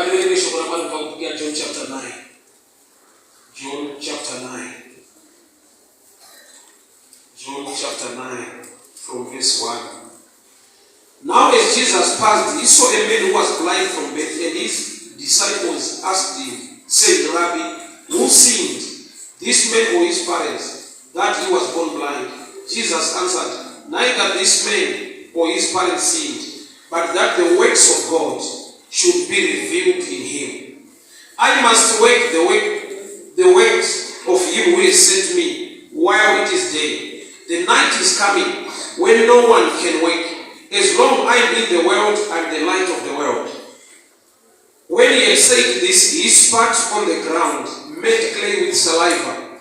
Ngativerenge shoko raMwari kubva kubhuku yaJohn chapter 9. John chapter 9. John chapter 9 from verse 1. Now as Jesus passed, he saw a man who was blind from birth, and his disciples asked him, saying, Rabbi, who sinned, this man or his parents, that he was born blind? Jesus answered, Neither this man or his parents sinned, but that the works of God should be revealed in him. I must work the works of him who has sent me while it is day. The night is coming when no one can work. As long I am in the world, I am the light of the world. When he had said this, he spat on the ground, made clay with saliva,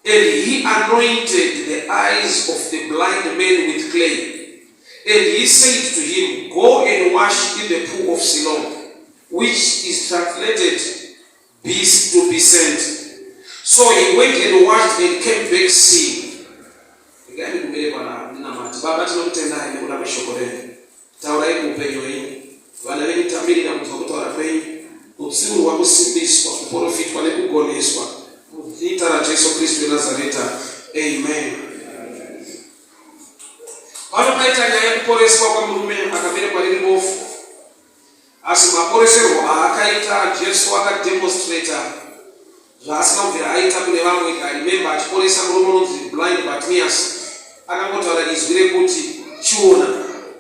and he anointed the eyes of the blind man with clay. And he said to him, Go and wash in the pool of Siloam, which is translated be to be sent. So he went and washed and came back seeing. Regai ndikumbire pana ndinamati. Baba, tinokutendai nekuda kweshoko renyu. Taurai muupenyu hwenyu. Vana venyu tamirira kunzwa kutaura kwenyu, kutsiurwa, kusimbiswa, kuprofitwa nekugoneswa. Muzita raJesu Kristu weNazareta. Amen. Pano paita nyaya yekuporeswa kwemurume akaberekwa riri bofu. Asi maporeserwo aakaita, Jesu akademonstrata zvaasina kubvira aita kune vamwe. I remember achiporesa murume unonzi blind Bartimaeus, akangotaura izwi rekuti chiona,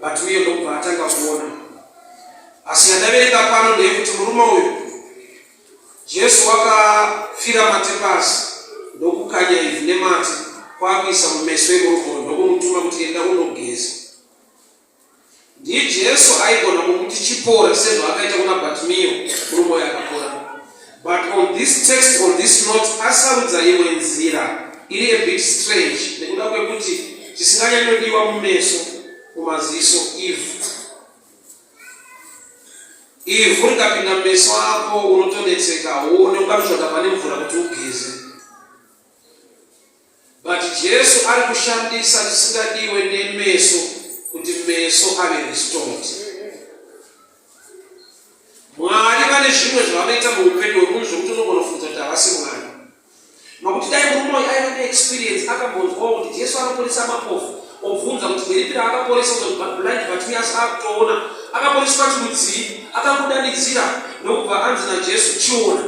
Bartimaeus ndokubva atanga kuona. Asi yandaverenga pano ndeyekuti murume uyu, Jesu wakapfira mate pasi, ndokukanya ivhu nemate, kwakuisa mumeso emurume uyu, ndokumutuma kuti enda unogeza. NdiJesu aigona kumuti chipora sezvaakaita kuna Bartimeo, murume uyu akapora. But on this text, on this note, asarudza imwe nzira iri a bit strange, nekuda kwekuti chisinganyanyodiwa mumeso, mumaziso, ivhu. Ivhu rikapinda mumeso ako unotonetseka, uone ungatotsvaga pane mvura kuti ugeze. But Jesu ari kushandisa chisingadiwe nemeso kuti meso ave restored. Mwari vane zvimwe zvavanoita muupenyu hwemunhu zvokuti unogona kufunza kuti havasi Mwari. Nokuti dai murume uyu aiva neexperience, akambonzwawo kuti Jesu anoporesa mapofu, obvunza kuti nderipi raakaporesa blind Bartimaeus akutoona, akaporeswa chirudzii, akangodanidzira ndokubva anzi naJesu chiona.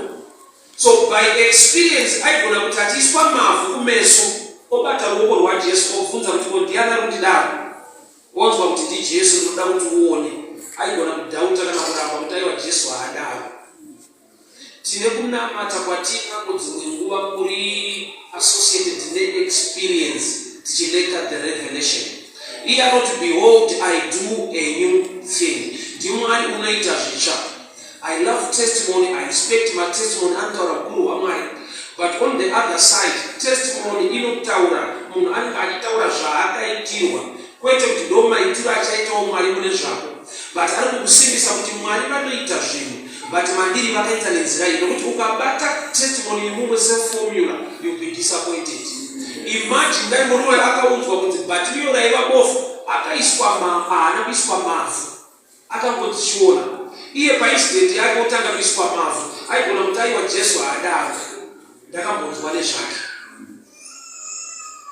So by experience aigona kuti achiiswa mavhu kumeso, obata ruoko rwaJesu, obvunza kuti ko ndiani ari kundidaro, onzwa kuti ndiJesu, ndinoda kuti uone. Aigona kudoubta kana kuramba kuti aiwa, Jesu haadaro. Tine kunamata kwatinako dzimwe nguva kuri associated neexperience, tichilacka the revelation. Iye anoti, Behold, I do a new thing. NdiMwari unoita zvitsva. I love testimony, I respect matestimony anotaura ukuru hwaMwari, but on the other side, testimony inotaura munhu anenge achitaura zvaakaitirwa, kwete kuti ndo maitiro achaitawo Mwari mune zvako, but ari kukusimbisa kuti Mwari vanoita zvinhu, but mandiri vakaita nenzira iyi. Nokuti ukabata testimony yemumwe seformula, you'll be disappointed. Imagine dai murume akaudzwa kuti Bartimeo raiva bofu akaiswa, haana kuiswa mavhu, akangodzichiona. Iye paincident yake otanga kuiswa mavhu, aigona kuti aiwa, Jesu haadaro, ndakambonzwa nezvake.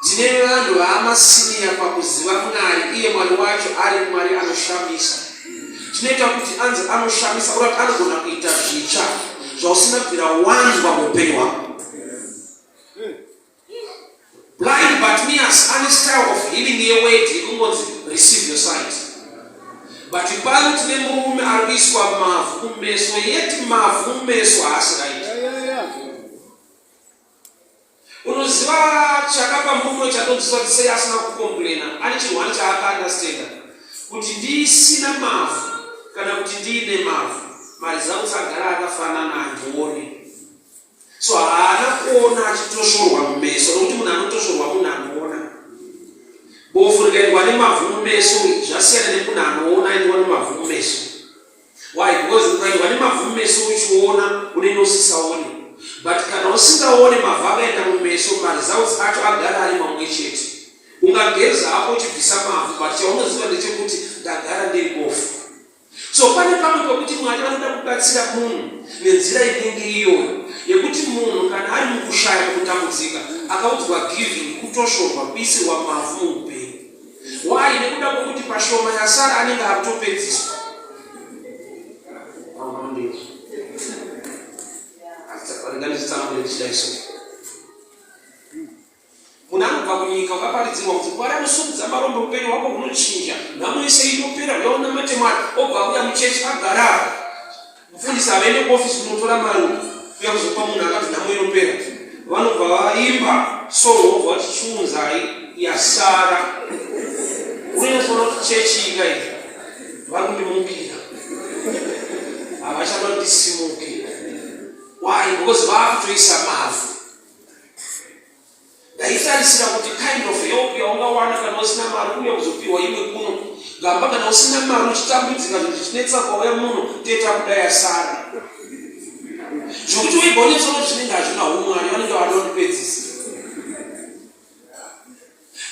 Tine vanhu vaamasiniya pakuziva Mwari, iye Mwari wacho ari Mwari anoshamisa. Tinoita kuti anzi anoshamisa ura kuti anogona kuita zvitsva zvausina kubvira wanzwa muupenyu hwako. Blind Bartimaeus ane style of healing yeword yekungonzi receive your sight, but pano tine murume ari kuiswa mavhu kumeso, yet mavhu mumeso haasi right. Unoziva chakapa murume chatonzwiswa kuti sei asina kucomplaina? Ane chirwani chaakaunderstanda kuti ndisina mavhu kana kuti ndiine mavhu, maresults agara akafanana, handioni. So haana kuona achitoshorwa mumeso, nokuti munhu anotoshorwa munhu anoona. Bofu rikaendwa nemavhu mumeso zvasiyana nemunhu anoona aendwa nemavhu mumeso. Why? Because ukaendwa nemavhu mumeso uchiona, unenge usisaoni, but kana usingaone, mavhu akaenda mumeso, maresults acho agara ari mamwe chete. Ungageza hapo uchibvisa mavhu, but chaunoziva ndechekuti ndagara ndiri bofu. So pane pamwe pekuti Mwari vanoda kubatsira munhu nenzira inenge iyoyo yekuti munhu kana ari mukushaya, mukutambudzika, akaudzwa giving, kutoshorwa, kuisirwa mavhu muupenyu. Why? Nekuda kwokuti pashoma yasara anenge akutopedziswa. Ndanditsanangure ndichidai so. Munhu anobva kunyika ukaparidzirwa kuti Mwari anosumudza marombe, upenyu hwako hunochinja, nhamo yese inopera, uya unamate Mwari. Obva auya muchechi agara, mufundisi avaende kuofisi kunotora mari uya kuzopa munhu akati nhamo inopera. Vanobva vaimba song, vobva vati chiunzai yasara. Unonyatsoona kuti chechi ika iyi vari kundimukira, havachada kuti ndisimuke. Why? Because vakutoisa mavhu. Ndaitarisira kuti kind of help yaungawana kana usina mari kuuya kuzopiwa imwe kuno gamba, kana usina mari uchitambudzika, zvinhu zvichinetsa, kwauya muno teta kuda yasara, zvokuti wegonyetsono zvinenge hazvina umwari, vanenge vada kundipedzisa.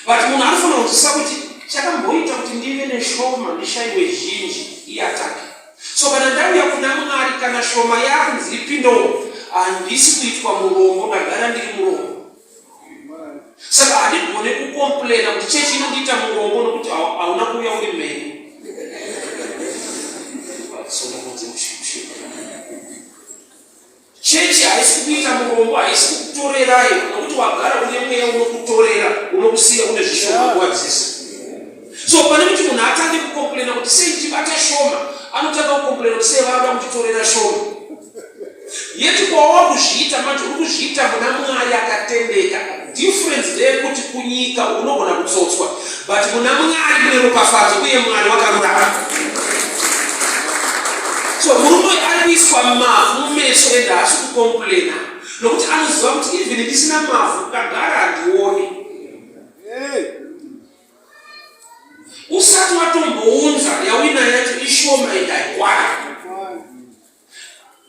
But munhu anofanira kunzwisisa kuti chakamboita kuti ndive neshoma ndishayiwe zhinji iattack. So kana ndauya kuna Mwari, kana shoma yakunzi ipindowo, handisi kuitwa murombo, ndagara ndiri murombo. Saka handigone kucomplaina kuti chechi inondiita murombo, nokuti hauna kuuya uri mhenyu. Chechi haisi kukuita murombo, haisi kukutorerai, nokuti wagara une mweya unokutorera, unokusiya une zvishoma nguva dzese. So pane kuti munhu atange kucomplaina kuti sei tichibata shoma, anotanga kucomplaina kuti sei vanoda kutitorera shoma. Yeti kwawa kuzviita manje uri kuzviita muna Mwari akatendeka. Difference ndeyekuti kunyika unogona kutsotswa, but muna Mwari mune ropafadzo uye Mwari wakarurama. So murume uyu ari kuiswa mavhu mumeso ende haasi kucomplaina, nokuti anoziva kuti even ndisina mavhu kagara handioni. Usati watombounza yawina yacho ishoma ende haikwani.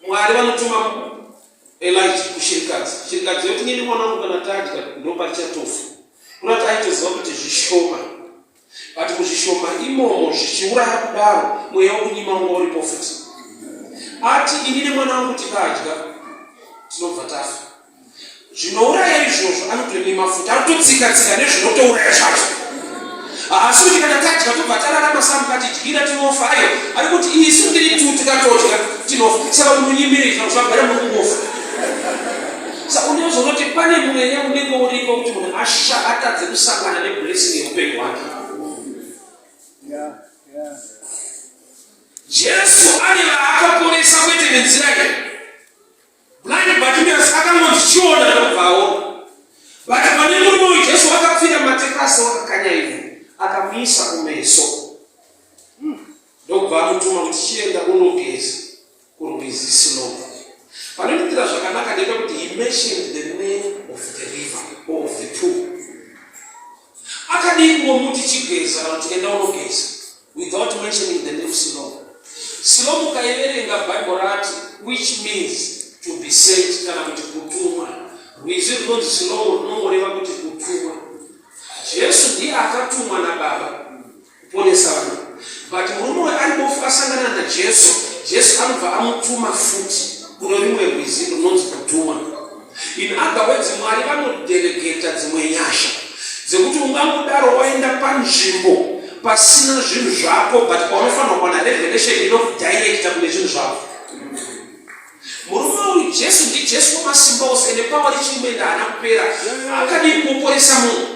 Mwari vanotuma Elijah kushirikadzi. Shirikadzi yoti, "Nini mwana wangu kana tadya ndopatichatofa." Kurati aitoziva kuti zvishoma, but muzvishoma imomo zvichiuraya kudaro, mweya wekunyima unga uripo futi. Ati, "Ini nemwana wangu tikadya tinobva tafa." Zvinouraya izvozvo anotonyima futi, anototsika tsika nezvinotouraya zvacho. Haasi kuti kana tadya tobva tararama, samukatidyira tinofa. Ayo ari kuti isu ndiri tu tikatodya tinofa. Saka munonyimirei zvavo zvagara muri kungofa? Saka unozonoti pane mweya unenge uripo kuti munhu asha atadze kusangana neblessing yeupenyu hwake. Jesu ane vaakaporesa kwete nenzira iyi. Blind Bartimaeus akangonzi chiona, ndokubva aona. But pane murume uyu, Jesu akapfira matekasi, wakakanya ivhu, akamisa kumeso, ndokubva amutuma kuti chienda unogeza kurwizi Siloam. Panoitira zvakanaka ndepekuti he mentioned the name of the river or of the pool. Akadii kungomuti chigeza kana kuti enda unogeza without mentioning the name Siloam? Siloam ukaiverenga Bible rati which means to be sent kana kuti kutumwa. Rwizi runonzi Siloam runongoreva kuti kutumwa. Jesu ndiye akatumwa naBaba kuponesa vanhu, but murume uyu ari bofu asangana naJesu, Jesu anobva amutuma futi kuno rimwe rwizi runonzi Kutumwa. In other words, Mwari vanodelegata dzimwe nyasha dzekuti ungangodaro waenda panzvimbo pasina zvinhu zvako, but paunofanira kuwana revelation inokudirecta kune zvinhu zvako. Murume uyu, Jesu ndiJesu wamasimba ose ende power richiri, haana kupera. Akadii kungoporesa munhu?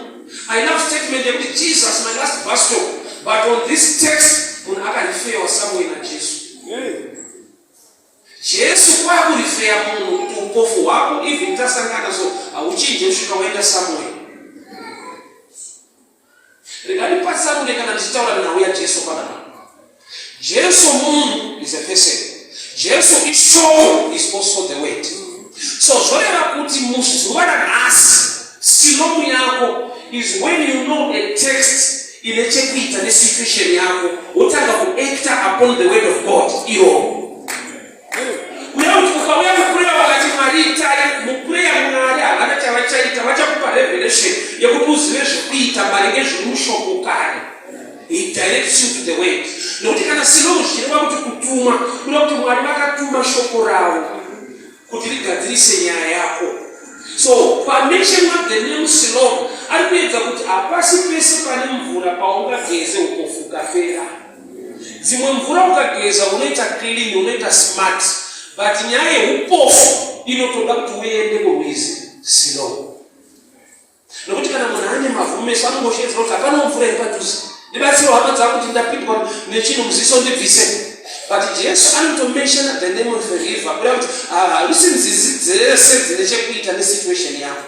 I love statement yekuti "Jesus, my last bus stop," but on this text munhu akareferwa somewhere naJesu. Jesu kwakurefera munhu kuti upofu hwako, even tasangana so, hauchinje kusvika waenda somewhere. Regandipatsanure kana ndichitaura nhau yaJesu panapa. Jesu munhu, is a person. Jesu ishoko, is also the word. So zvoreva kuti muzuva ranhasi Silomu yako is when you know a text ine chekuita nesituation yako, wotanga kuacta upon the word of God iroro. Kuya kuti ukauya muprayer wakati, "Mwari, itai," muprayer Mwari havana chavachaita, vachakupa revelation yekuti uzive zvekuita maringe zviri mushoko kare. He directs you to the word, nokuti kana Silomu zvichireva kuti Kureva kuti Mwari vakatuma shoko ravo kuti rigadzirise nyaya yako. So pamentionwa the name Siloam, ari kuedza kuti hapasi pese pane mvura paungageze upofu ukapera. Dzimwe mvura ukageza unoita clean, unoita smart, but nyaya yeupofu inotoda kuti uende kurwizi Siloam. Nokuti kana munhu ane mavhu mumeso anongosheedzera kuti hapana mvura iri padhuze, ndibatsirewo hama dzangu kuti ndapindwa nechinhu muziso ndibvise. But Jesu anotomentiona the name of the river kureva kuti harisi nzizi dzese dzine chekuita nesituation yako.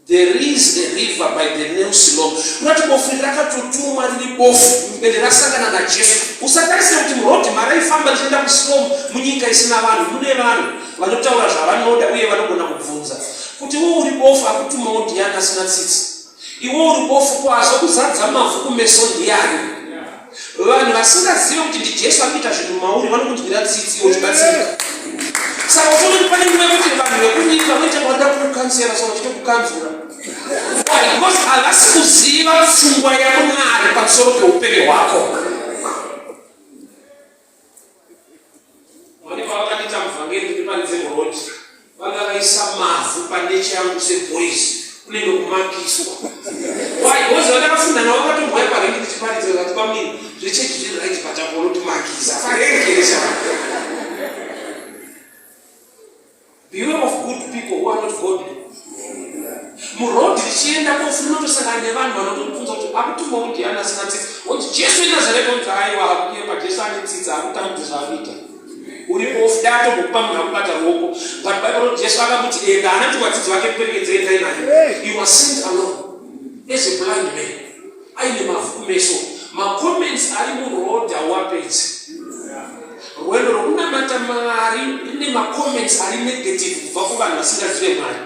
There is a river by the name Siloam. Kurati bofu iri rakatotumwa riri bofu ende rasangana naJesu. Usatarisira kuti murodhi maraifamba richienda kuSiloam munyika isina vanhu, mune vanhu vanotaura zvavanoda uye vanogona kubvunza. Kuti iwe uri bofu akutumawo ndiyani asina tsitsi? Iwe uri bofu ko azokuzadza mavhu kumeso ndiyani? Vanhu vasingazive kuti ndiJesu ari kuita zvinhu mauri vanokunzwira tsitsi iwe uchibatsirika. Saka uchiona kuti pane nguva yekuti vanhu vekunyika vanoita vanoda kukukansera so vachitokukanzura. Why? Because havasi kuziva pfungwa yaMwari pamusoro peupenyu hwako. Mwari pavakandiita muvhangeri kuti ndiparidze muroad, vanga vaisa mavhu paneche yangu seboys, kunenge kumakiswa. Why? Because vandakafunda navo vakatombouya parengi ndichiparidza vakati kwamiri zvechechi zviri right but apo unotimakisa parengi here shamwari. Beware of good people who are not godly. Muroad richienda bofu rinotosangana nevanhu vanotokubvunza kuti akutumwa ndiani asina tsitsi. Woti Jesu weNazareta onzi aiwa akuyepa Jesu ane tsitsi akutambudze zvaakuita. Uri bofu dai atombokupa munhu akubata ruoko. But Bible roti Jesu akamuti enda haana kuti vadzidzi vake muperekedze endai naye. You are sent alone as a blind man. Aine mavhu kumeso. Macomments ari muroad hauapedzi. Rwendo rwokunamata Mwari rine macomments ari negative kubva kuvanhu vasingazive Mwari.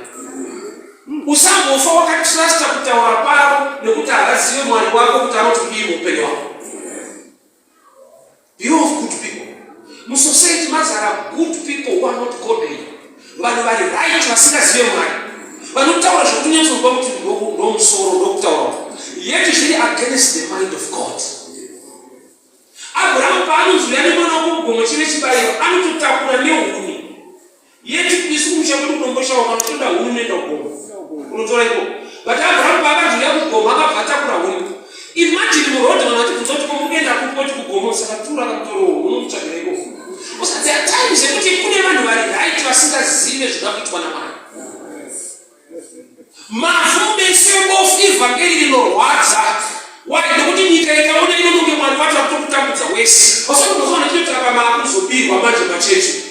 Usambofa wakatrusta kutaura kwavo nekuti havazive Mwari wako kuti anoti kudii muupenyu wako. Beware of good people. Musociety mazara good people who are not godly. Vanhu vari right vasingazive Mwari. Vanotaura zvekuti unyatsonzwa kuti ndomusoro ndokutaura. Yet zviri against the mind of God. Abrahamu paanonzi uya nemwana wako mugomo chive chibayiro anototakura nehuni. Yet isu kumusha kwedu kudomboshawa kana uchitoda huni unoenda kugomo. Unotora ikoko. But Abrahamu paakanzi uya kugomo akabva atakura huni. Imagine muroad vanhu vachibvunza kuti ko muri kuenda kupi oti kugomo saka tura kamutoro uwo unomutsvagira ikoko. Usa there are times yekuti kune vanhu vari right vasingazive zvinoda kuitwa naMwari. Mavhu meso ebofu ivhangeri rinorwadza. Why? Nekuti nyika ikaona inononge Mwari wacho akutokutambudza wese. Wasokunozoona chinoita apa maakuzobirwa manje machechi.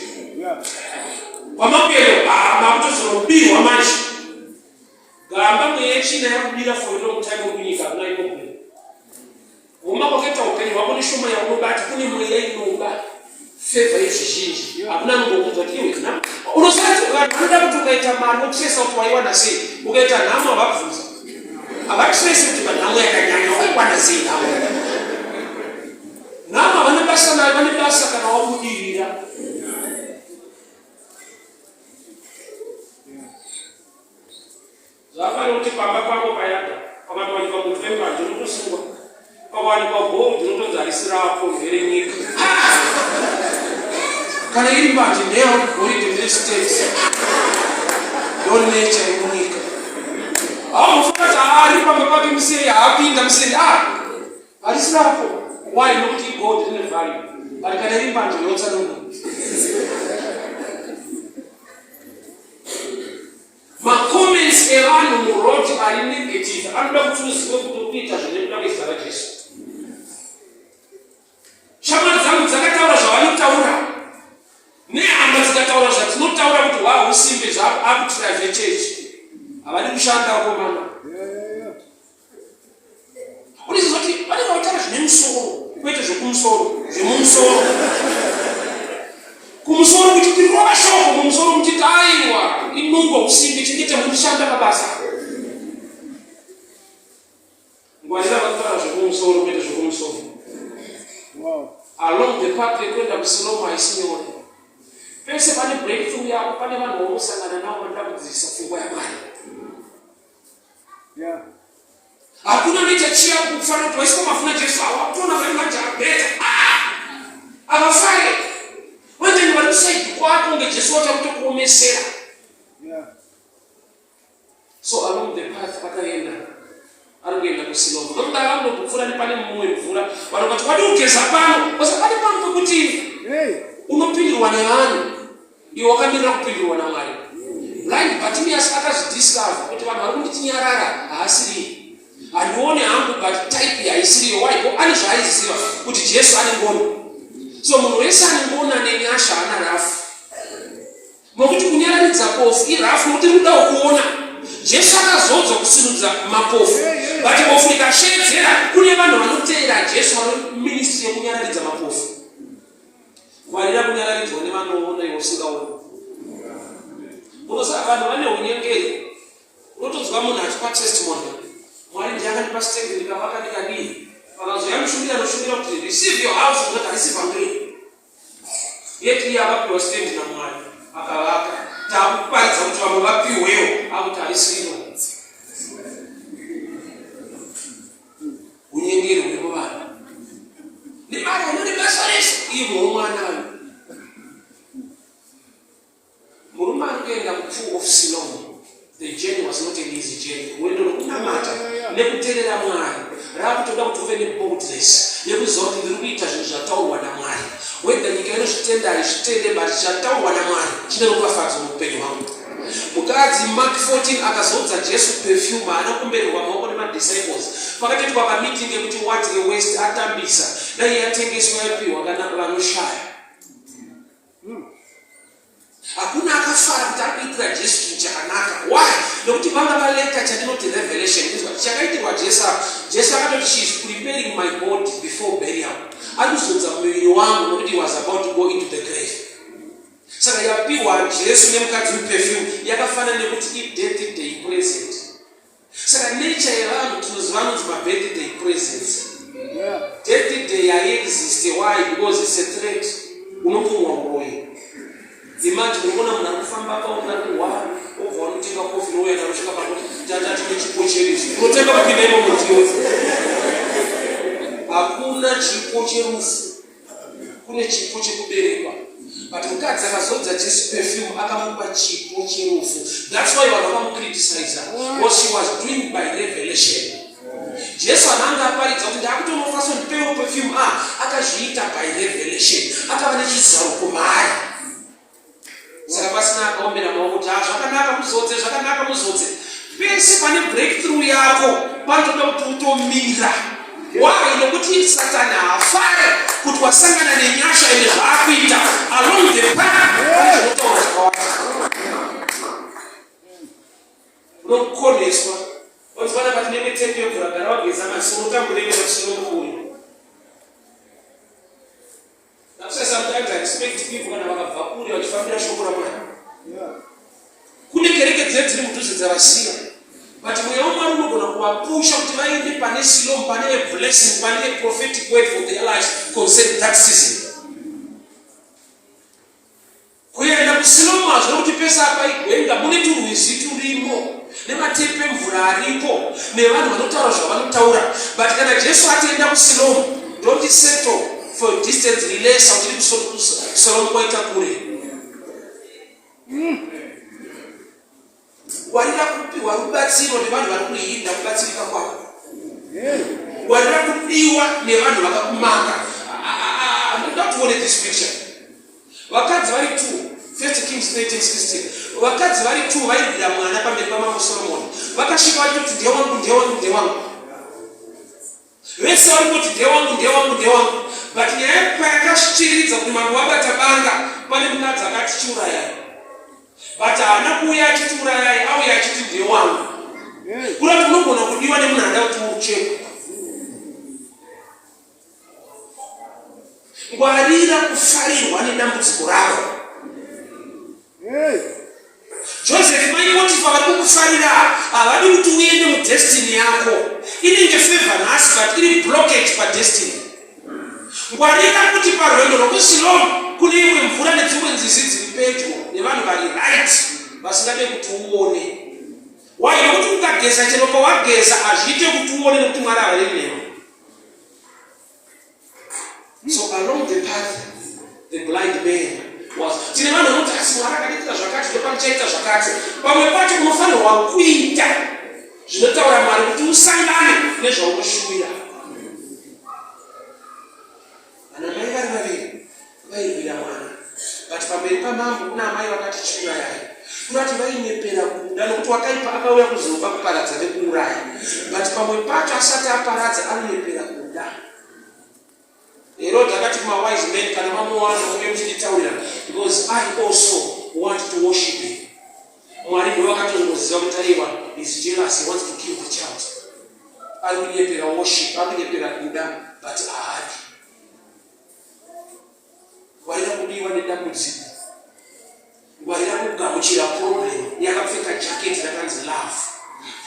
Kwamapero ah maakutozonobirwa manje. Gamba mweya yechina yakubira for a long time uri kunyika hakuna problem. Kuoma kwakaita upenyu hwako neshoma yaunobata kune mweya inoba favor yezvizhinji. Hakuna anongokuudza kuti iwe nhamo. Unosati vanhu vanoda kuti ukaita mari wotresa kuti waiwana sei. Ukaita nhamo havabvunza. Havatresi kuti panhamo yakanyanya wakaiwana sei nhamo. Nhamo havana basa nayo, vane basa kana wabudirira. Zvakafanira kuti pamba pako payada pakatowanikwa muti wembanje unotosungwa, pakawanikwa gold unotonzi harisi rako nderenyika. Kana iri mbanje ndeyangu, goridhe nderestate, ndonature yemunyika. Haunofunga kuti ari pamba pake museri haapinda museri ah harisi rako. Why? Nokuti igold rine value, but kana iri mbanje yotsanangura. Macomments evanhu muroad ari negative anoda kuti uzive kuti uri kuita zvine kuda kwezita raJesu. Shamwari dzangu dzakataura zvavanotaura nehama dzikataura zvadzinotaura kuti hwahusimbe zvako akutira zvechechi havadi kushanda vakomana. Unoziva kuti vanenge vataura zvine musoro kwete zvekumusoro, zvemumusoro. Kumusoro muchiti rova shoko, mumusoro muchiti aiwa inungo usimbe chengeta muchishanda mabasa. Ngwarira vanotaura zvekumusoro kwete zvekumusoro. Wow. Along the path yekuenda kuSilomo haisi nyore. Pese pane breakthrough yako pane vanhu vaunosangana navo vanoda kudzivisa pfungwa yaMwari. Yeah. Hakuna anoita chiya kufanira kuti waiswa mafuna Jesu awa kutoona vari manje abeta. Ah! Avafare. Jesu wacho akutokuomesera. So along the path akaenda ari kuenda kuSilomu. Ndokuda vanobvura nepane mumwe mvura. Vanhu vati wadi kugeza pano. Basa pane pano pekuti unopindirwa nevanhu. Iwe wakamirira kupindirwa naMwari. Blind Bartimaeus akazvidiscover kuti vanhu vari kunditi nyarara haasiriye. Handione hangu but type haisiriyo. Why? Ko ane zvaaiziva kuti Jesu ane ngoni. So munhu wese ane ngoni ane nyasha haana rafu. Nokuti kunyararidza bofu irafu nokuti rikudawo kuona. Jesu akazodzwa kusimudza mapofu. But bofu rikasheedzera kune vanhu vanoteera Jesu vano ministry yekunyararidza mapofu. Ngwarira kunyararidzwa nevanoona iwe usingaoni. Unoziva vanhu vane unyengeri. Unotonzwa munhu achipa testimony. Mwari ndiye akandipa stand ndikavaka ndikadii. Pakazouya mushumiri anoshumira kuti receive your house ndikati harisi vhangeri. Yet iye akapiwa stand naMwari akavaka. Takuparidza kuti vamwe vapiwewo akuti harisiro. Unyengeri huri muvanhu. Nemari anone basa rese iye muhomwe anayo. Murume ari kuenda kuPool of Siloam. The journey was not an easy journey. Rwendo rwekunamata nekuterera Mwari rakutoda kuti uve neboldness yekuziva kuti ndiri kuita zvinhu zvataurwa naMwari. Whether nyika inozvitenda haizvitende but chataurwa naMwari chine ropafadzo muupenyu hwangu. Mukadzi Mark 14 akazodza Jesu perfume haana kumbererwa maoko nemadisciples. Pakatoitwa kameeting yekuti what a waste atambisa dai yatengeswa yapiwa kana vanoshaya. Hakuna akafara kuti ari kuitira Jesu chinhu chakanaka. Why? Nokuti vanga valeta chandinoti revelation. Inzwa, chakaitirwa Jesu apa. Jesu akatoti she is preparing my body before burial. Ari kuzodza muviri wangu nokuti he was about to go into the grave. Saka yapiwa Jesu nemukadzi weperfume yakafanana nekuti i-death day present. Saka nature yevanhu tinoziva anonzi mabirthday presents. Death day haiexiste. Why? Because it's a threat. Unopumwa uroyi. Imagine unoona munhu ari kufamba pauri ari kurwara obva wanotenga kofi nouya nanosvika pako tata tine chipo chedu ichi. Unotenga kupinda imomo ndiwe. Hakuna chipo cherufu. Kune chipo chekuberekwa. But mukadzi akazodza Jesu perfume akamupa chipo cherufu. That's why vanhu vakamucriticiza. What she was doing by revelation. Jesu ananga aparidza kuti ndakutonofa so ndipewo perfume ah akazviita by revelation. Akava nechizaruko maari. Saka pasina akaombera maoko kuti ah zvakanaka muzodze zvakanaka muzodze. Pese pane breakthrough yako panotoda kuti utomira. Why? Nokuti Satani haafare kuti wasangana nenyasha ende zvaakuita along the path pane zvinotaura zvakawanda. Unokoneswa. Onzi pana pati nemitemo yemvura gara wageza maziso unotambura ine maziso nomukuyu. That's why sometimes I respect people kana vakabva kure vachifambira shoko raMwari. Kune kereke dzedu dziri mudhuze dzavasiya. But mweya waMwari unogona kuvapusha kuti vaende pane Siloam, pane a blessing, pane a prophetic word for their lives concerning that season. Kuenda kuSilomu hazvina kuti pese apa igwenga, mune turwizi turimo nematepi emvura aripo nevanhu vanotaura zvavanotaura but kana Jesu ati enda kuSilomu don't settle for distance rilesa uchiri kuSilomu kwaita kure. Ngwarira kupiwa rubatsiro nevanhu vari kuhinda kubatsirika kwako. Ngwarira kudiwa nevanhu vakakumaka. Ndoda kuti uone this picture. Vakadzi vari two, First Kings 13:16. Vakadzi vari two vairwira mwana pamberi pamambo Solomon. Vakasvika vachitoti ndewangu, ndewangu, ndewangu. Vese vari kungoti ndewangu, ndewangu, ndewangu. But nyaya payakasvichiridza kuti mambo vabata banga, pane mukadzi akati chiurayai. But haana kuuya achiti urayai, auya achiti ndewangu. Kurati unogona kudiwa nemunhu anoda kuti uchekwe. Ngwarira kufarirwa nedambudziko rako. Joseph mai Potifa vari kukufarira havadi kuti uende mudestiny yako. Inenge favor nhasi but iri blockage padestiny. Ngwarira kuti parwendo rwekuSilomu kune imwe mvura nedzimwe nzizi dziri pedyo nevanhu vari right vasingade kuti uone. Why? Nekuti ukageza chero pawageza hazviite kuti uone nekuti Mwari havari newe. So along the path the blind man was. Tine vanhu vanoti asi Asi Mwari akatiitira zvakati, ndopandichaita zvakati. Pamwe pacho unofanirwa kuita zvinotaura Mwari kuti usangane nezvaunoshuwira. Vana mai vari vaviri vairwira mwana, but pamberi pamambo kuna amai vakati chiurayai. Kurati vainyepera kuda nokuti wakaipa akauya kuzoba kuparadza nekuuraya, but pamwe pacho asati aparadza anonyepera kuda. Herod akati kumawise men, kana mamuwana muve muchinditaurira because I also want to worship him. Mwari ndiwo akatozoziva kuti aiwa is jealous, he wants to kill the child. Ari kunyepera worship, ari kunyepera kuda, but haadi. Ngwarira kudiwa nedambudziko. Ngwarira kugamuchira problem yakapfeka jacket rakanzi love.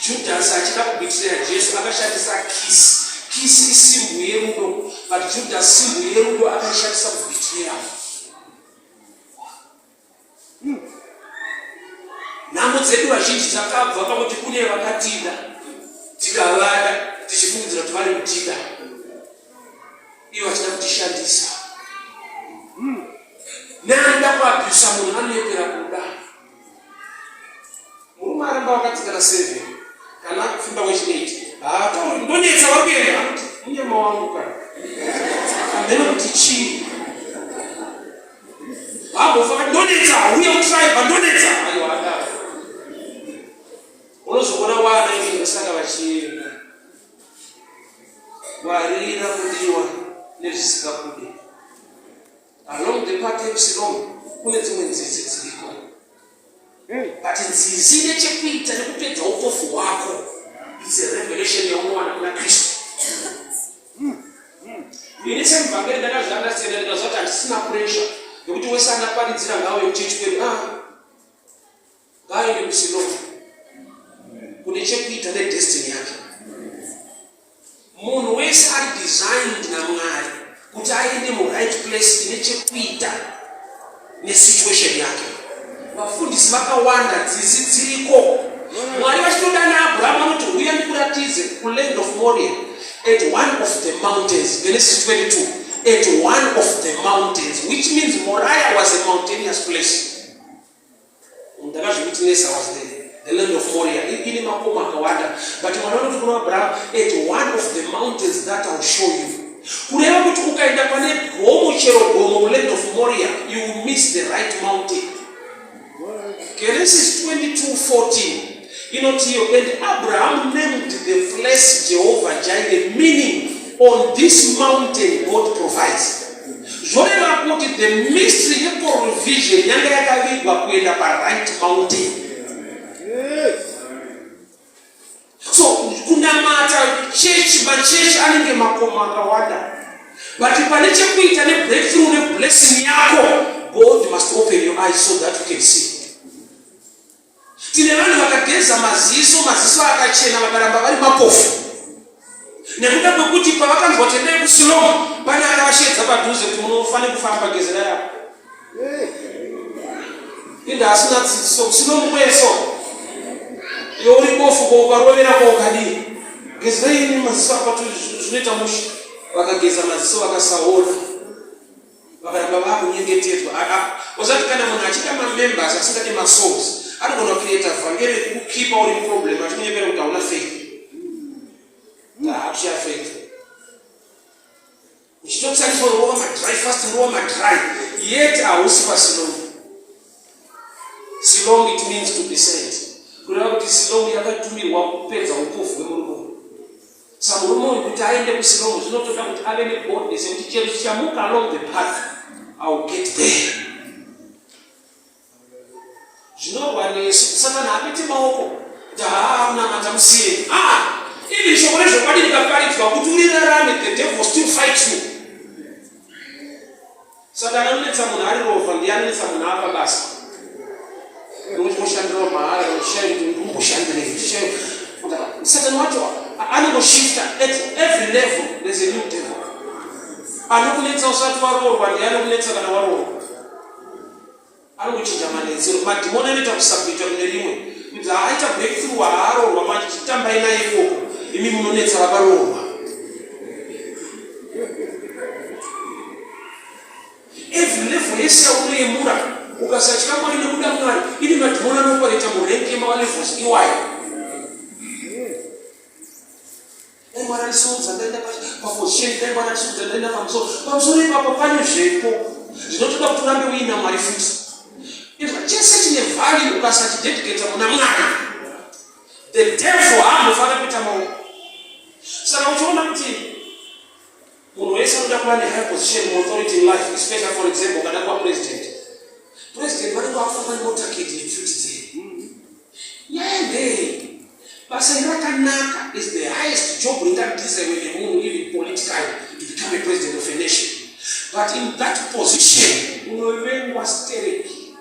Judas achida kubitireya Jesu akashandisa kiss. Kiss isimbu yerudo, but Judas simbu yerudo akaishandisa kubitireya. Nhamo dzedu vazhinji dzakabva pakuti kune vakatida tikavada tichifungidzira kuti vari kutida ivo vachida kutishandisa. Neanoda kuabhusa munhu anoyepera kuda. Murume aramba wakatsikana 7 kana akupfimba wechi 8 haatauri ndonetsa vari kuenda anoti munyama wangu kana hameno kuti chii Vambofa ndonetsa uye utribe ndonetsa aiwa adaro. Unozoona wana ivi ndosaka vachienda. Ngwarira kudiwa nezvisingakude. Along the path yekuSilomu kune dzimwe nzizi dziriko. But nzizi ine chekuita nekupedza upofu hwako. It's a revelation yaunowana kuna Kristu. Ini semuvhangeri ndakazviandastenda ndikaziva kuti handisina pressure yekuti wese andaparidzira ngauye kuchechi kwedu. Ah, ngaaende kuSilomu kune chekuita nedestiny yake. Munhu wese ari designed naMwari kuti aende muright place ine chekuita nesituation yake. Vafundisi vakawanda, nzizi dziriko. Mwari vachitodana Abraham vanoti huya ndikuratidze kuland of Moria at one of the mountains, Genesis 22, at one of the mountains, which means Moriah was a mountainous place. Ndakazviwitnessa was there the land of Moria ine makomo akawanda but Mwari vanoti kuna Abraham at one of the mountains that I'll show you kureva kuti ukaenda pane gomo chero gomo muland of Moria you will miss the right mountain. Genesis 22:14 inoti iyo and Abraham named the place Jehovah Jireh meaning on this mountain God provides. Zvoreva kuti the mystery yeprovision yanga yakavigwa kuenda paright mountain. So kunamata chechi, machechi anenge makomo akawanda, but pane chekuita nebreakthrough neblessing yako, God must open your eyes so that you can see. Tine vanhu vakageza maziso, maziso akachena, vakaramba vari mapofu nekuda kwekuti pavakanzwa kuti endai kuSilomu, pane akavasheedza padhuze kuti munofanira kufamba gezerai apo. Inda asina dzidziso kuSilomu kweso iwe uri bofu ko ukarovera ko ukadii gezerai ini maziso apa zvinoita mushe. Vakageza maziso vakasaona. Vakaramba vakunyengetedzwa. Usati kana munhu achida mamembers asingade masouls anogona kucreata vhangeri rekukukipa uri muproblem achikunyepera kuti hauna faith. Hakushaya faith. Uchitotariswa rova madry fast rova madry yet hausi pasilong. Silong it means to be sent. Kureva kuti silong yakatumirwa kupedza upofu hwemurume uyu. Sa murume uyu kuti aende kuSilomu zvinotoda kuti ave neboldness yekuti chero chichamuka along the path I will get there. Zvinorwa nesu satani haapete maoko kuti haa kunamata musiye. Ah, even shoko rezvokwadi rikaparidzwa kuti urirarame the devil still fight you. Satani anonetsa munhu ari rovha ndiye anonetsa munhu apa basa. Unochingoshandirawo mahara uchishaya kuti ndikumboshandirei. Satani wacho anongoshifta at every level there's a new devil. Anokunetsa usati waroorwa ndiye anokunetsa kana waroorwa. Anongochinja manetsero. Madhimoni anoita kusubmita kune rimwe. Kunzi haaita breakthrough haaroorwa manje chitambai naye ikoko. Imi munonetsa vakaroorwa. Every level yese yaunoyemura Ukasatya Mwari nekuda Mwari, ine madhimoni anoopareta murank yemalevels iwayo. Dai Mwari andisimudza ndaenda paposition, dai Mwari andisimudza ndaenda pamusoro. Pamusoro ipapo pane zvepo zvinotoda kuti urambe uina Mwari futi. Izvo chese chine value ukasachidedicata muna Mwari. The devil haambofanira kuita maoko. Saka uchiona kuti munhu wese anoda kuva nehigh position muauthority in life, especially for example ukada kuva president. President vanenge vakufamba nemotaketi nepfuti dzedu. Nyaya ndei basa iri rakanaka is the highest job ringadesirwe nemunhu even politically to become a president of a nation. But in that position unovengwa stereki.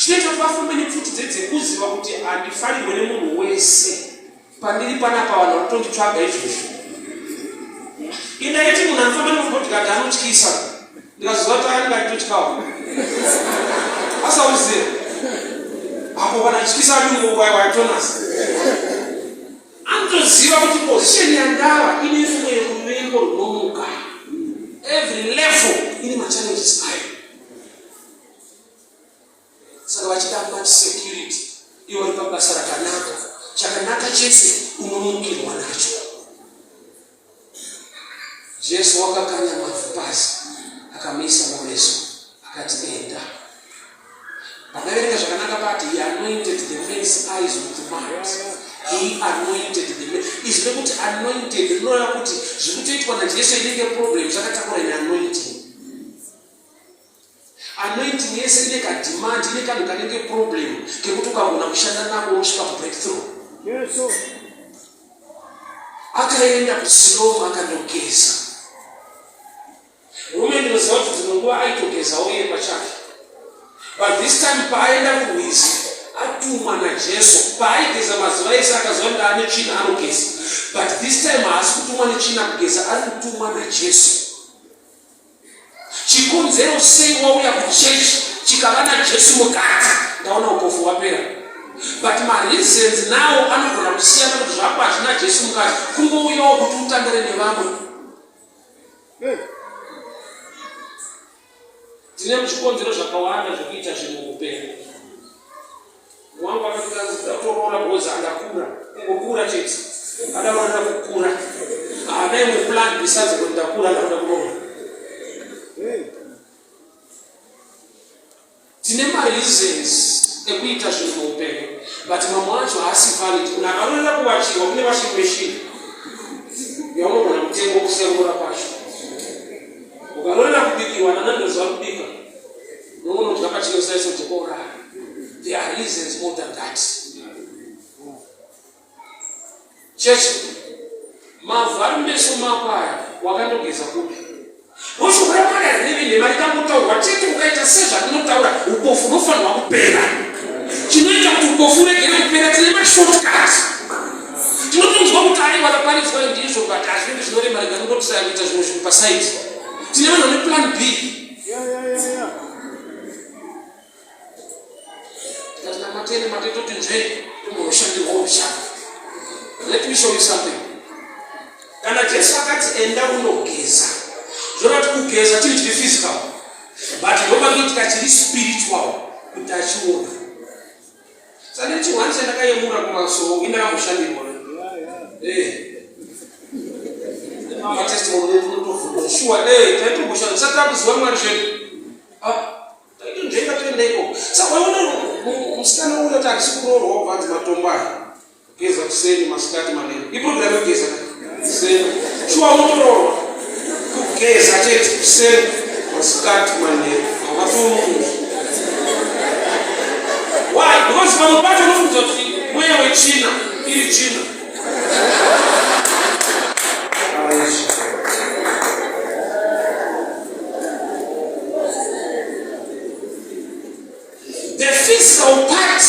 Zvinoita kuti vafambe nepfuti dzedzekuziva kuti handifanirwe nemunhu wese. Pandiri panapa vanhu vanotonditsvaga izvozvo. Indaiti munhu anofamba nemubodyguard anotyisa. Ndikazoziva kuti anenge achitotyawo. Asauziva. Apo vanatyisa adungu waitonasa. Anotoziva kuti position yandava ine rumwe ruvengo runomuka. Every level ine machallenges ayo. Saka vachida much security ivo vari pabasa rakanaka. Chakanaka chese unomukirwa nacho. Jesu wakakanya mavhu pasi akamuisa mumeso akati enda. Pandaverenga zvakanaka pati he anointed the man's eyes with mud. He anointed the man. Izwi rekuti anointed rinoreva kuti zvikutoitwa naJesu inenge problem zvakatakura neanointing. Anointing yese ine kademand, ine kanhu kanenge problem kekuti ukagona kushanda nako unosvika kubreakthrough. Yesu. Akaenda kuSilomu akandogeza. Murume ndinoziva kuti dzimwe nguva aitogezawo iye pachake. But this time paaenda kurwizi atumwa naJesu. Paaigeza mazuva ese akaziva kuti ane tsvina anogeza. But this time haasi kutumwa netsvina kugeza, ari kutumwa naJesu. Chikonzero sei wauya kuchechi chikava naJesu mukati, ndaona upofu hwapera. But mareasons nawo anogona kusiyana kuti zvako hazvina Jesu mukati, kungouyawo kuti utandare nevamwe. Tine zvikonzero zvakawanda zvekuita zvinhu muupenyu. Wangu akati ndatoroora because andakura, kungokura chete. Adaroora kukura. Haana imwe plan besides kuti ndakura ndakuda kuroora. Tine mareasons ekuita zvinhu muupenyu but mamwe acho haasi valid. Munhu akaroorera kuwachirwa kune washing machine yaunogona kutenga kusiya kuroora kwacho. Ukaroorera kubikirwa nanandoziva kubika unonodya pachine usaiso dzokorara. There are reasons more than that. Chechi, mavhu ari mumeso mako aya wakandogeza kupi? Shoko raMwari harirevi nhema rikangotaurwa chete ukaita sezvatinotaura upofu hunofanirwa kupera. Chinoita kuti upofu uregere kupera tine mashortcut. Tinotonzwa kuti aiwa raparidzwa ndizvo but hazvinenge zvinorema rega ndingotisaya kuita zvimwe zvinhu pasaidi. Tine vanhu vane plan B. Tikati namatene mate toti nzve tombonoshandirwa ushaka. Let me show you something. Kana Jesu akati enda unogeza, zvoreva kuti kugeza chinhu chiri physical, but ndopanoitika chiri spiritual kuti achiona. Saka ndine chihwani chandakayemura kumasowo indakamboshandirwa. Eh. Matestimony unotovhunza shuwa eh taitomboshandira tisati takuziva Mwari zvedu. Ah, Tainzvenga toenda ikoko. Saka waiona musikana uya kuti handisi kuroorwa wobva anzi matombo aya. Geza kuseni masikati manheru. Iprogram yekugeza ka? Kuseni. Shuwa unotoroorwa. Kugeza chete kuseni masikati manheru. Haungatomunhu. Why? Because pamwe pacho unofungidzwa kuti mweya wetsvina iri tsvina. The physical part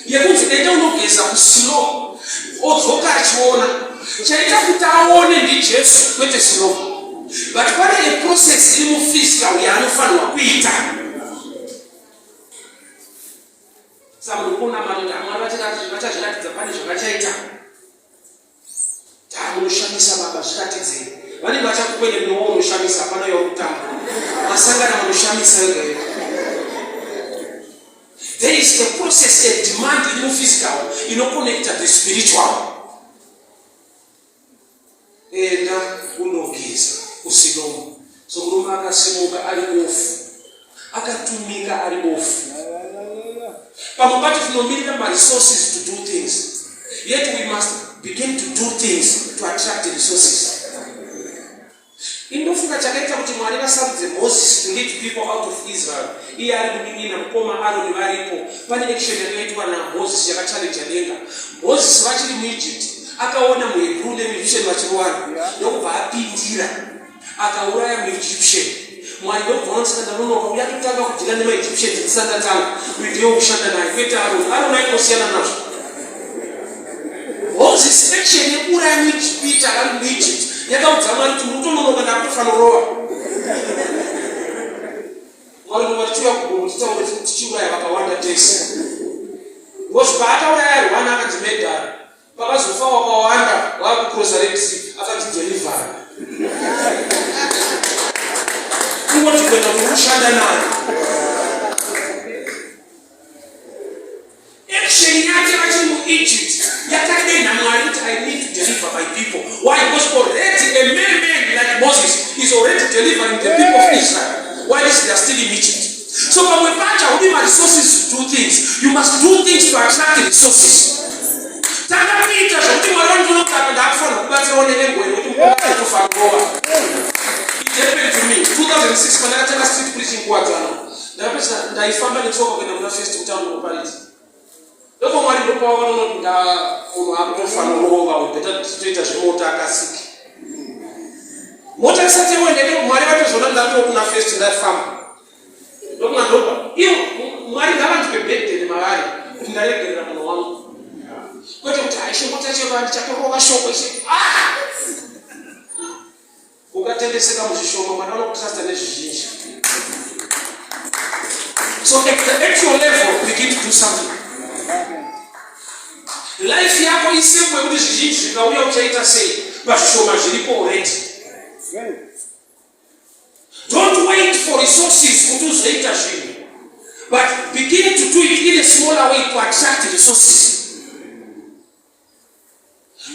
yekunzi enda unogeza kuslow odzoka achiona chaita kuti aone ndiJesu kwete slow but pane a process iri muphysical yaanofanirwa kuita. Saka munhu kuona mari kuti Mwari vachazviratidza pane zvavachaita. Taa munoshamisa baba zviratidzei. Vanenge vachakukwene newo unoshamisa hapana yauri kutamba. Masangana munoshamisa vega vega. process a demand iri muphysical inoconnecta the spiritual. Enda unogeza kuSilomu. So murume akasimuka ari bofu, akatumika ari bofu. Pamwe pacho tinomirira maresources to do things, yet we must begin to do things to attract resources. Indofunga chakaita kuti Mwari vasarudze Moses to lead people out of Israel iye ari munin'ina mukoma Aroni varipo. Pane action yakaitwa naMoses yakachallenja denga. Moses vachiri muEgypt akaona muHebrew nemuEgyptian vachirowana ndokubva apindira akauraya muEgyptian. Mwari ndokubva vaona saka ndanonoka uya totanga kudhila nemaEgyptians ndisati ndatanga uyu ndiye wekushanda naye kwete Aroni. Aroni aingosiyana nazvo. Moses action yekuuraya muIjipita ari muEgypt yakaudza Mwari kuti mutononoka ndakutofanorova. Mwari ndova tichiuya kugomo titaure tichiuraya vakawanda tese. Because paakauraya Rwana akanzi medhara. Pakazofa wakawanda wakucrossa Red Sea akanzi deliver. Kungoti kuenda kunoshanda nayo. Action yake vachiri muEgypt yakadenha Mwari kuti I need to deliver my people. Why? Because already a man man like Moses is already delivering the people of Israel while they are still in Egypt. So pamwe pacho haudi maresources to do things. You must do things to attract resources. Tanga kuita zvokuti Mwari vanondinotaka ndakufanira kubatsirawo nenenguva yekuti mukatofanirova. It happened to me 2006 pandakatanga street preaching kuwadzana. Ndakapedzisa ndaifamba netsoka kuenda kuna first mutown kunoparidza. Ndoko Mwari ndopavakaona kuti nda munhu akutofanorova we better titoita zvemota akasiki. Mota isati yaenda ndiko Mwari vatozoona ndatoo kuna first ndafamba. Ndokuna ndopa. Iyo Mwari ngavandipe burden mavari kuti ndaregerera munhu wangu. Kwete kuti haishe mota chero ndichatorova shoko ishe. Ah! Ukatendeseka muzvishoma Mwari vanokutrusta nezvizhinji. So at the actual level begin to do something. Life yako isimple yekuti zvizhinji zvikauya uchaita sei pazvishoma zviripo already. Don't wait for resources kuti uzoita zvinhu but begin to do it in a smaller way to attract resources.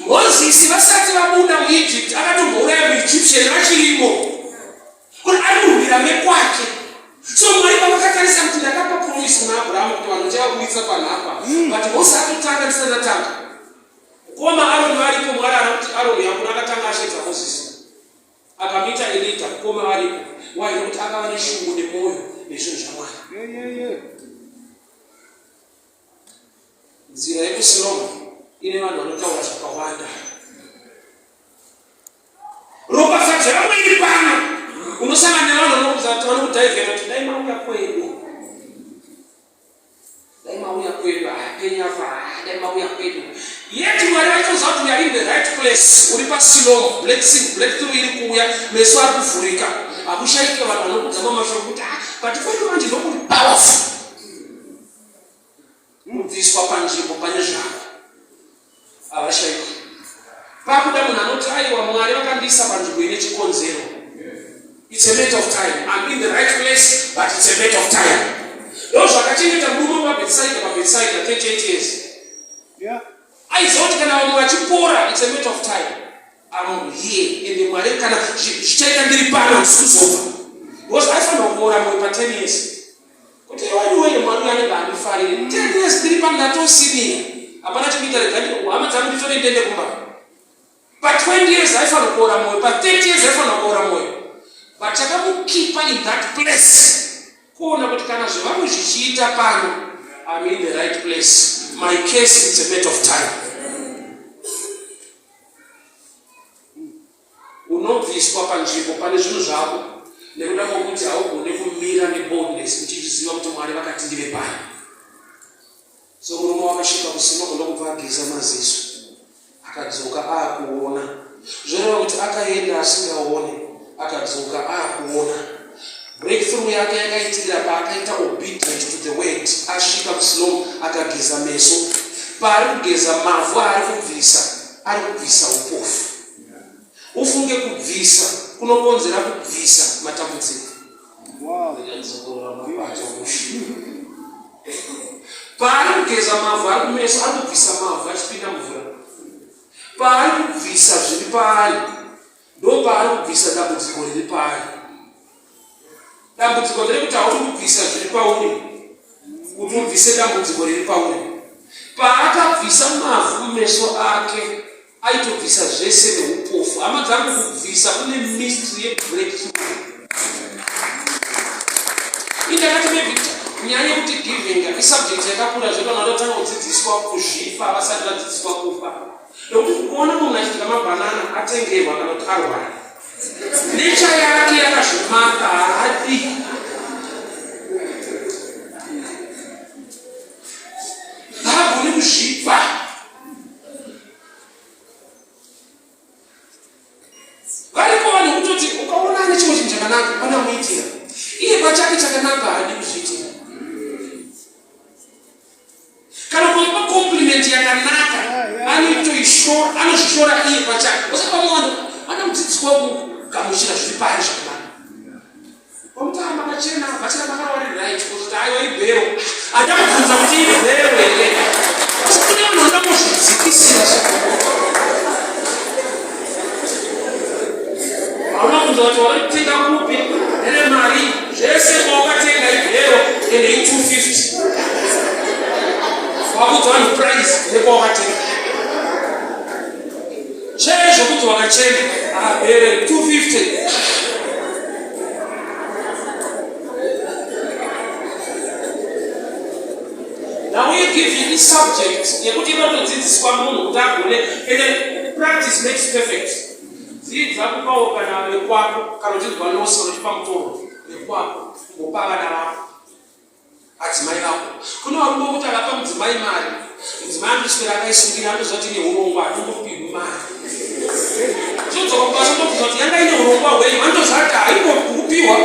Mozisi vasati vabuda muEgypt akatombouraya muEgyptian vachirimo kuti ari kurwira mekwake. So Mwari pavakatarisa kuti ndakapa promise kuna Abrahamu kuti vanhu ndichavaburitsa panhapa but Mose atotanga ndisati ndatanga. Mukoma Aroni varipo, Mwari haana kuti Aroni hakuna akatanga ashedza Mozisi akamuita a leader mukoma varipo. Why? Nekuti akava neshungu nemwoyo nezvinhu zvaMwari. Nzira yekuSilomu ine vanhu vanotaura zvakawanda. Ropafadzo yako iri pano. Unosangana nevanhu vanokudhaivheta kuti dai mauya kwedu. Dai mauya kwedu, ah, penyu afa, ah, dai mauya kwedu. Yet Mwari vaitoziva kuti we are in the right place. Uri paSilomu, blessing, breakthrough iri kuuya, meso ari kuvhurika. Hakushaike vanhu vanokudza mamashoko kuti ah, but kwedu manje ndokuri powerful. Kubviswa panzvimbo pane zvako havashaikwi. Pakuda munhu anoti aiwa Mwari vakandiisa panzvimbo ine chikonzero. It's a matter of time. I'm in the right place but it's a matter of time. Ndo zvakachengeta murume waBethsaida paBethsaida 38 years. Yeah. Aiziva kuti kana vamwe vachipora it's a matter of time. I'm here ende Mwari kana zvichaita ndiri pano handisi kuzobva. Because aifanira kuora mwoyo pa 10 years. Kuti iwe mwari uyu anenge andifarire. 10 years ndiri pano ndatosiniya. Hapana chekuita rega hama dzangu nditore ndiende kumba. Pa 20 years aifanira kuora mwoyo, pa 30 years aifanira kuora mwoyo. But chakamukipa in that place kuona kuti kana zvevamwe zvichiita pano, I'm in the right place. My case is a matter of time. Unobviswa panzvimbo pane zvinhu zvako nekuda kwokuti haugone kumira neboldness uchizviziva kuti Mwari vakati ndive pano. So murume wakasvika kuSilomu ndokubva ageza maziso akadzoka aakuona. Zvoreva kuti akaenda asingaone akadzoka aakuona. Breakthrough yake yakaitikira paakaita obedient to the word. Asvika kuSilomu akageza meso. Paari kugeza mavhu aari kubvisa ari kubvisa upofu. Ufunge kubvisa kunokonzera kubvisa matambudziko. Wow. Paari Paanogeza mavhu ari kumeso, ari kubvisa mavhu achipinda mumvura. Paari kubvisa zviri paari, ndopaari kubvisa dambudziko riri paari. Dambudziko nderekuti hauri kubvisa zviri pauri kuti ubvise dambudziko riri pauri. Paakabvisa mavhu kumeso ake, aitobvisa zvese neupofu. Hama dzangu, kubvisa kune mystery yebreakthrough. Indakati maybe nyaya yekuti giving isubject yakakura zvekana vanotanga kudzidziswa kuzvipa vasati vadzidziswa kupa. Nokuti kuona munhu achidya mabhanana atengerwa kana kuti arwara. Nature yake yakazvimaka haadi. Haagoni kuzvipa. Variko vanhu kutoti ukaona ane chimwe chinhu chakanaka vanamuitira. Iye pachake chakanaka haadi kuzviitira. Kana kuipa compliment yakanaka anoitoishora, anozvishora iye pachake. Osaka vamwe vanhu vanomudzidziswa kugamuchira zviri paari zvakanaka. Wamutara makachena, vachena makarova riri right, kuzoti aiwa ibhero. Andakubvunza kuti ibhero here. Asi kune vanhu vanoda kuzvidzikisira. Hauna kunzwa kuti waitenga kupi nene mari zvese kwawakatenga ibhero ende i 250 wakudza vanhu price nekwawakatenga chee zvekuti wakachena abhere 250 Now we give you this subject yekuti inotodzidziswa munhu kuti agone and practice makes perfect. Dzidza kupawo kana vekwako kana uchinzwa loss kana uchipa mutoro vekwako kumbopa vana vako adzimai vako. Kune varume vokuti akapa mudzimai mari mudzimai anotoswera akaisungira anotoziva kuti ine urongwa hatingopihwi mari. Tinodzoka kubasa tobvunza kuti yanga ine urongwa hwei vanotoziva kuti haimbokupiwa.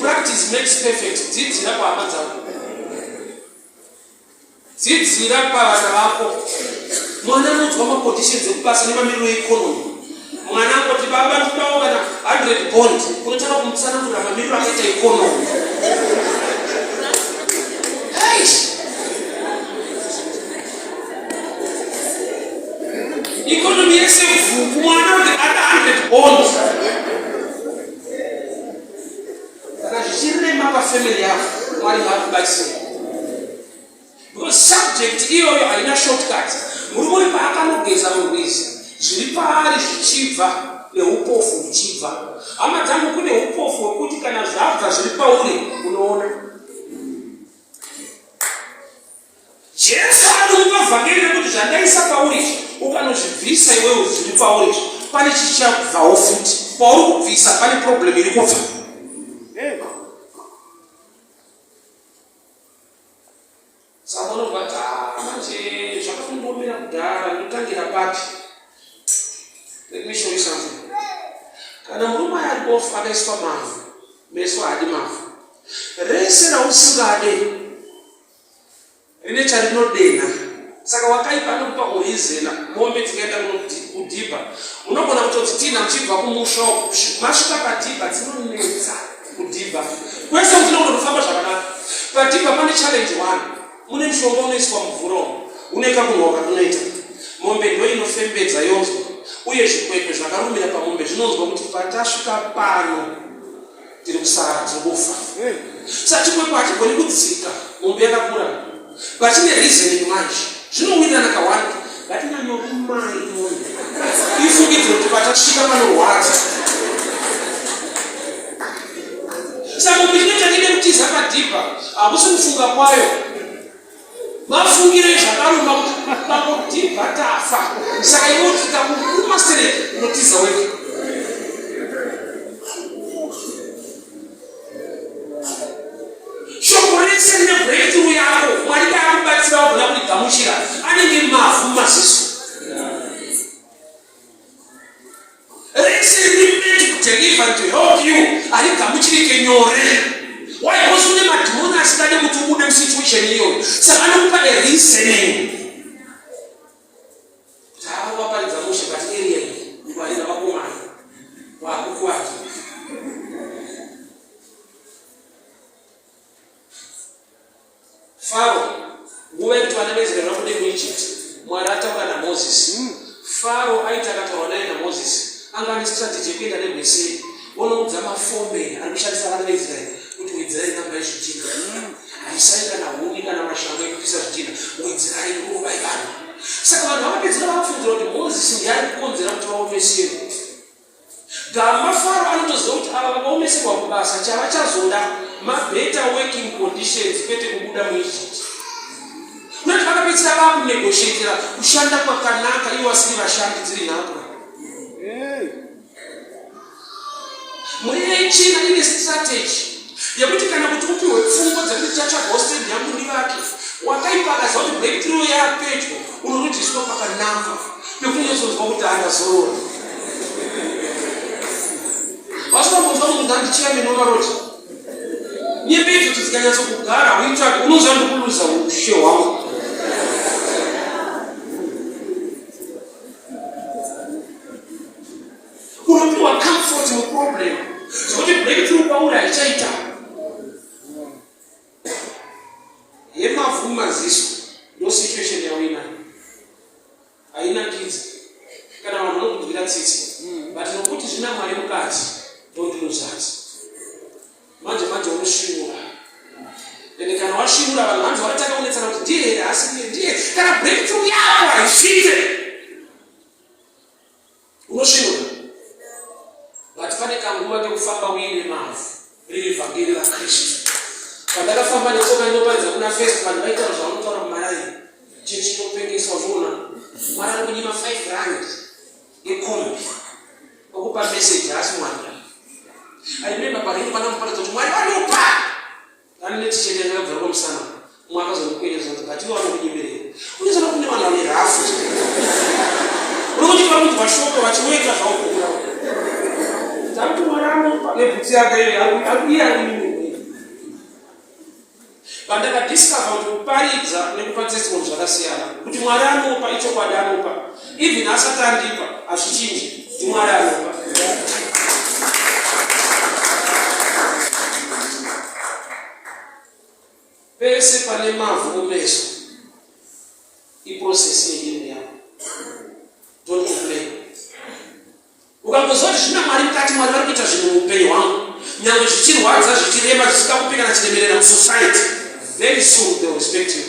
Practice makes perfect. Dzidzira kuhama dzako. Dzidzira pavana vako. Mwana anonzwa maconditions ekubasa nemamiriro economy. Mwana angoti baba ndikudawo kana 100 bond, unotanga kumutsanangurira mamiriro akaita economy. Eish! Economy yese vhuku mwana kuti ada 100 bond. Kana zvichirema pafamily yako, Mwari ngaakubatsire. Because subject iyoyo haina shortcut. Murume uyu paakanogeza murwizi, zviri paari zvichibva neupofu huchibva. Hama dzangu, kune upofu hwekuti kana zvabva zviri pauri unoona. Jesu anomupa vhangeri rekuti zvandaisa pauri izvi ukanozvibvisa iwewe zviri pauri izvi pane chichabvawo futi pauri kubvisa pane problem iri kubva. Saka unobva ati ah, manje zvakatondiomera kudhara ndotangira papi? Let me show you something. Kana murume ari bofu akaiswa mavhu, meso haadi mavhu. Rese rausingade rine charinodenha. Saka wakaipa anokupa kurizena mombe dzikaenda kudhibha. Unogona kutodzitinha muchibva kumusha uko. Masvika padhibha dzinonetsa kudhibha. Kwese dzinogona kufamba zvakanaka. Padhibha pane challenge one. Mune mushonga unoiswa mumvura umu. Une kakunhuwa katunoita. Mombe ndo inofembedza yonzwa. Uye zvikwekwe zvakarumira pamombe zvinonzwa kuti patasvika pano tiri kusara tiri kufa. Saka chikwekwe hachigoni kudzika mombe yakakura. Pachine reasoning manje. Zvinowirirana kawanda. Ngatinyanyorumai mombe. Ifungidzire kuti patasvika panorwadza. Saka mombe chinoita chide kutiza padhibha hakusi kufunga kwayo. Mafungiro ezvakaruma kuti pakudhibha tafa. Saka iwe kuti takuruma sereki unotiza wega. Shoko rese rine breakthrough yako. Mwari dai akubatsira wagona kurigamuchira. Anenge mavhu mumaziso. Rese riri meant to deliver to help you harigamuchirike nyore. Why? Because kune madhimoni asingade kuti ubude musituation iyoyo. Saka anokupa a reasoning. Tava waparidza mushe but area iyi ngwarira vakomana wakukuwadza. muEgypt, Mwari ataura naMozisi. Faro aiti akataura naye naMozisi, anga ane strategy yekuenda nerweseri onoudza mafomen ari kushandisa vana veIsraeri kuti wedzerai namba yezvidhina. Bvisai kana huni kana mashanga ekupisa zvidhina, wedzerai rovai vanhu. Saka vanhu vakapedzera vakufungira kuti Mozisi ndiye ari kukonzera kuti vaomeserwe. Gamba Faro anotoziva kuti ava vakaomeserwa kubasa chavachazoda mabetter working conditions kwete kubuda muEgypt. Kunoti vakapedzisira vakunegotiatira kushanda kwakanaka ivo vasiri vashandi dziri nhapwa. Mweya yechina ine strategy yekuti kana kuti upiwe pfungwa dzekuti tichatsvagawo stand yangu ndivake. Wakaipa akaziva kuti breakthrough yaapedyo unorudziswa pakanaka pekunyatsoonzwa kuti andazorora. Vasina kunzwa kuti ndandichairman wemaroti. Nyembe idzodzo dzikanyatsokugara huitsvake unonzwa ndikuluza ushe hwangu. Unopiwa comfort muproblem zvekuti breakthrough kwauri haichaita. Yemavhu mumaziso ndo situation yauinayo hainakidzi kana vanhu vanokunzwira tsitsi but nokuti zvina Mwari mukati don't lose heart. Manje manje unosvinura ende kana wasvinura vanhu vanzi vakatanga kunetsana kuti ndiye here asi ndiye ndiye kana breakthrough yako haisvike unosvinura but pane kanguva kekufamba uine mavhu riri vhangeri raKristu. Pandakafamba netsoka inoparidza kuna First vanhu vaitaura zvavanotaura mumaraini chechi inopengesa uchiona Mwari ari kunyima 5 rand yekombi okupa message haasi Mwari. I remember pariri pandamuparidza kuti Mwari vanopa Ani neticheti yanga yakabva pamusana mumwe akazondikwenya zvanzi but ivo vanokunyemerera unozoona kune vanhu vane rafu unokuti vari kunzwa shoko vachiweka zvavo bhuku ravo takuti Mwari anopa nebhutsi yake iye ari kunyemerera. Pandakadiscover kuti kuparidza nekupa testimony zvakasiyana, kuti Mwari anopa ichokwadi anopa even asati andipa hazvichinji, ndiMwari anopa. Pese pane mavhu mumeso iprocess yehealing yako. Don't complain. Ukangoziva kuti zvina Mwari mukati, Mwari vari kuita zvinhu muupenyu hwangu, nyangwe zvichirwadza, zvichirema, zvisingakupi kana chiremerera musociety, very soon they will respect you.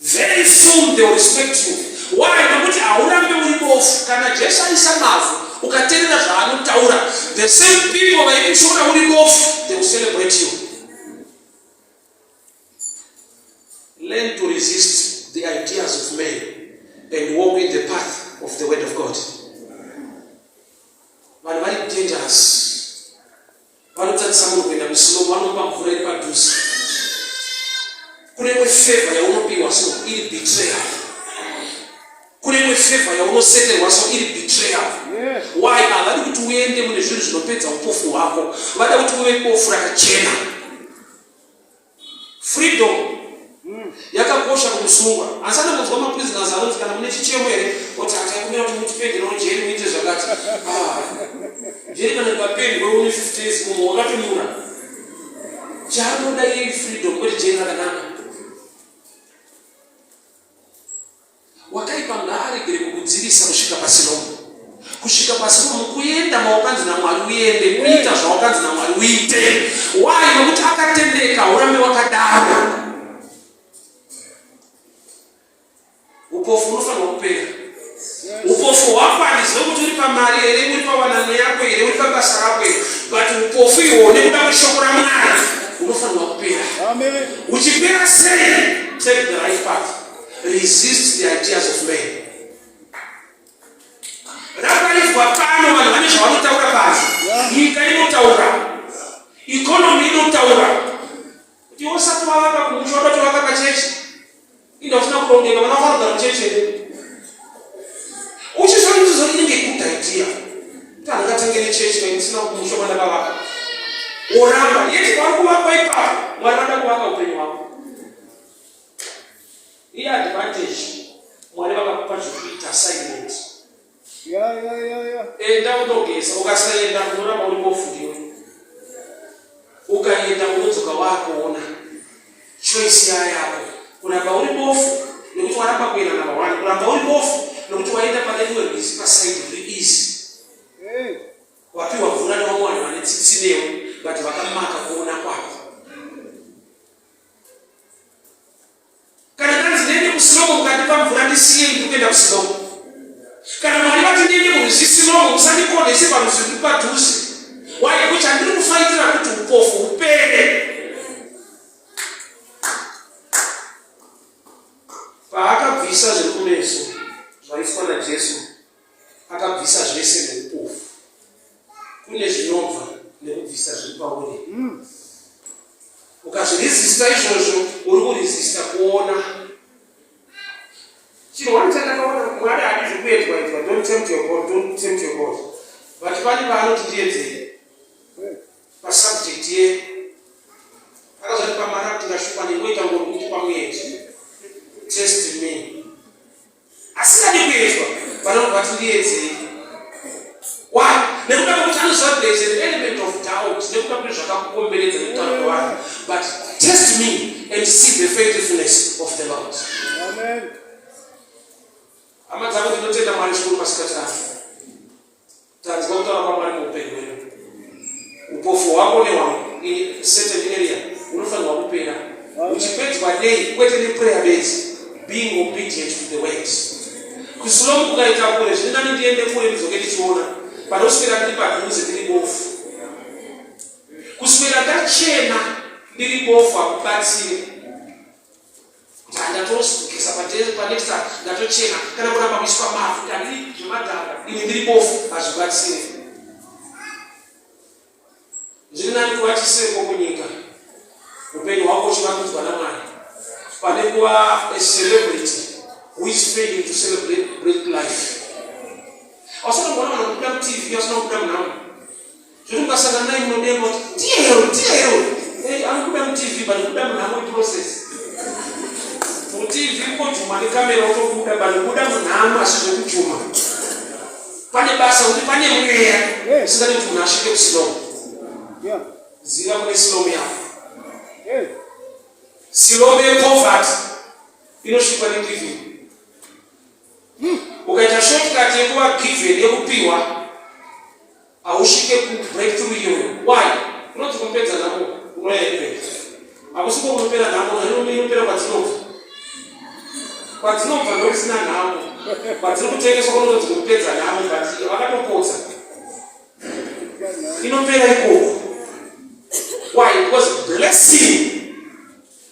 Very soon they will respect you. Why? Nekuti haurambe uri bofu. Kana Jesu aisa mavhu, ukaterera zvaanotaura, the same people vaikushora uri bofu, they will celebrate you. Learn to resist the ideas of men and walk in the path of the word of God. Vanhu vari dangerous. Vanotadzisa munhu kuenda kusilomo, vanomupa mvura iri padhuze. Kune imwe favor yaunopiwa so iri betrayal. Kune imwe favor yaunoseterwa so iri betrayal. Why? Havadi kuti uende mune zvinhu zvinopedza upofu hwako. Vada kuti uve bofu rakachena. Freedom yakakosha kumusungwa. Asi anongonzwa maprisoners anonzi kana mune chichemo here oti hataikumbira kuti mutipenderawo jeri muite zvakati. Ah, jeri kana rikapendwa une 50 years mumwe wakatonyura. Chaanoda iye freedom kwete jeri rakanaka. Wakaipa ngaaregere kukudzivisa kusvika pasiromo. Kusvika pasiromo kuenda mawakanzi naMwari uende, kuita zvawakanzi naMwari uite. Why? Nokuti akatendeka, urambe wakadaro. Upofu hunofanirwa kupera. Upofu hwako handizive kuti uri pamari here, uri pawanano yako here, uri pabasa rako here, but upofu ihwo nekuda kweshoko raMwari hunofanirwa kupera. Uchipera sei? Take the right path. Resist the ideas of men. Raparidzwa pano vanhu vane zvavanotaura pasi. Nyika inotaura. Economy inotaura. Kuti usati wavaka kumusha wada kutovaka pachechi. Inda usina kurongeka vana vanogara muchechi here? Uchizvaizvozvo inenge good idea. Kuti anhu ngatengere chechi kana ndisina kumusha kwandakavaka. Woramba yeti pauri kuvakwa ipapo Mwari vada kuvaka upenyu hwako. Iye advantage Mwari vakakupa zvekuita assignment. Yeah, yeah, yeah, yeah. Enda unogeza, ukasaenda unoramba uri bofu ndiwe. Ukaenda unodzoka wakuona. Choice yayako. Kuramba uri bofu nekuti waramba kuenda number one. Kuramba uri bofu nekuti waenda pane rimwe rwizi paside riri easy. Wapiwa mvura nevamwe vanhu vane tsitsi newe but vakamaka kuona kwako. Kana ndanzi ndiende kuSilomo mukandipa mvura ndisiyei ndiri kuenda kuSilomo. Kana Mwari vati ndiende kurwizi Silomo musandikonese parwizi ruri padhuze. Why? Nekuti chandiri kufaitira kuti upofu hupere. Paakabvisa zviri kumeso zvaiswa naJesu akabvisa zvese neupofu. Kune zvinobva nekubvisa zviri pauri. Ukazviresista izvozvo uri kuresista kuona. Chinhu one chandakaona Mwari haadi zvekuedzwa edzwa. Don't tempt your God, don't tempt your God. But pane paanoti ndiedzei pasubject ye akazoti pamara kuti ndashupa ndingoita ngori kuti pamuedzo. Test me. Asingadi kuedzwa vanobva vati ndiedzei. Why? Nekuda kwekuti anoziva there is an element of doubt nekuda kune zvakakukomberedza nekutaura kwevanhu. But test me and see the faithfulness of the Lord. Amen. Hama dzangu ndinotenda Mwari zvikuru masikati ano. Tanzwa kutaura kwaMwari muupenyu hwedu. Upofu hwako nehwangu in certain area hunofanirwa kupera. Uchipedzwa nei? Kwete neprayer bedzi. Being obedient to the word. Kusilomu kukaita kure zviri nani ndiende kure ndidzoke ndichiona pane kuswera ndiri padhuze ndiri bofu. Kuswera ndachena ndiri bofu hakubatsire. Kuti handatozogeza panext ndatochena kana kuramba kuiswa mavhu kuti handidi zvemadhaka ini ndiri bofu hazvibatsire. Zviri nani kuva chiseko kunyika upenyu hwako uchivandudzwa naMwari pane kuva a celebrity who is failing to celebrate life. Ausana kuona vanhu vanobuda muTV, ausana kubuda munhamo. Zvekuti mukasangana naye munodemba kuti ndiye here ndiye here. Hey, anobuda muTV but kubuda munhamo iprocess. MuTV kojuma nekamera wotobuda but kubuda munhamo asi zvekujuma. Pane basa kuti pane mweya usingadi kuti munhu asvike kusilomu. Ziva kune silomu yako. Silomu yepoverty inosvikwa negiving. Ukaita shortcut yekuva given yekupiwa Hausvike ku breakthrough iyoyo. Why? Unonzi kumupedza nhamo unoya anyway. Hakusi kunopera nhamo, inopera kwadzinobva. Kwadzinobva ndokusina nhamo. Kwadziri kutengeswa kunotonzi kumupedza nhamo but vakatopotsa. Inopera ikoko. Why? Because blessing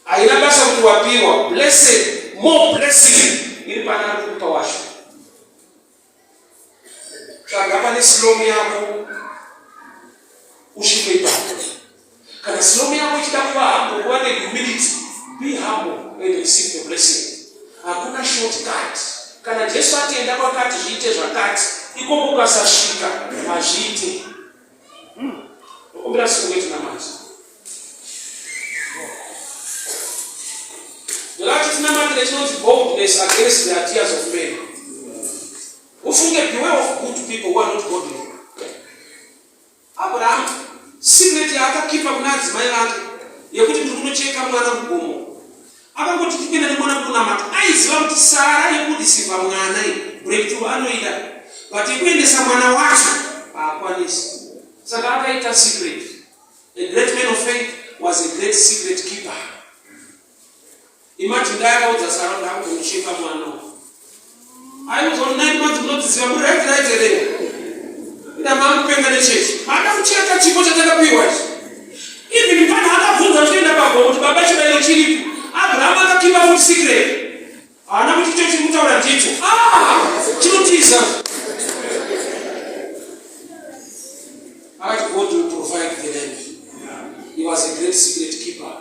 haina basa kuti wapiwa blessing, more blessing iri pana ari kukupa wacho. Tsvaga pane silomu yako usvike ipapo. Kana silomu yako ichida kuva humble, kuva nehumility, be humble and receive the blessing. Hakuna shortcut. Kana Jesu ati enda kwakati zviite zvakati, ikoko ukasasvika hazviite. Ndokumbira simuke tinamate. Ndakati tinamatire chinonzi boldness against the ideas of men. Ufunge beware of good people who are not godly. Abraham secret yaakakipa kuna adzimai vake yekuti ndiri kunocheka mwana kugomo. Akangoti ndikuenda nemwana kunamata. Aiziva kuti Sara yekureceiva mwana iyi breakthrough anoida. But yekuendesa mwana wacho haakwanisi. Saka akaita secret. A great man of faith was a great secret keeper. Imagine dai akaudza Sara kuti ndakuzomucheka mwana uyu. Aiudzwa kuti 9 months munodziziva muri right right here? Ida makupenga nechechi. Maada kucheka chipo chatakapiwa ichi. Even pana akabvunza achienda pagomo kuti baba chibayiro chiripi. Abraham akakipa futi secret. Haana kuti icho chiri kutaura ndicho. Ah! Chinotiza. Akati God will provide the lamb. He was a great secret keeper.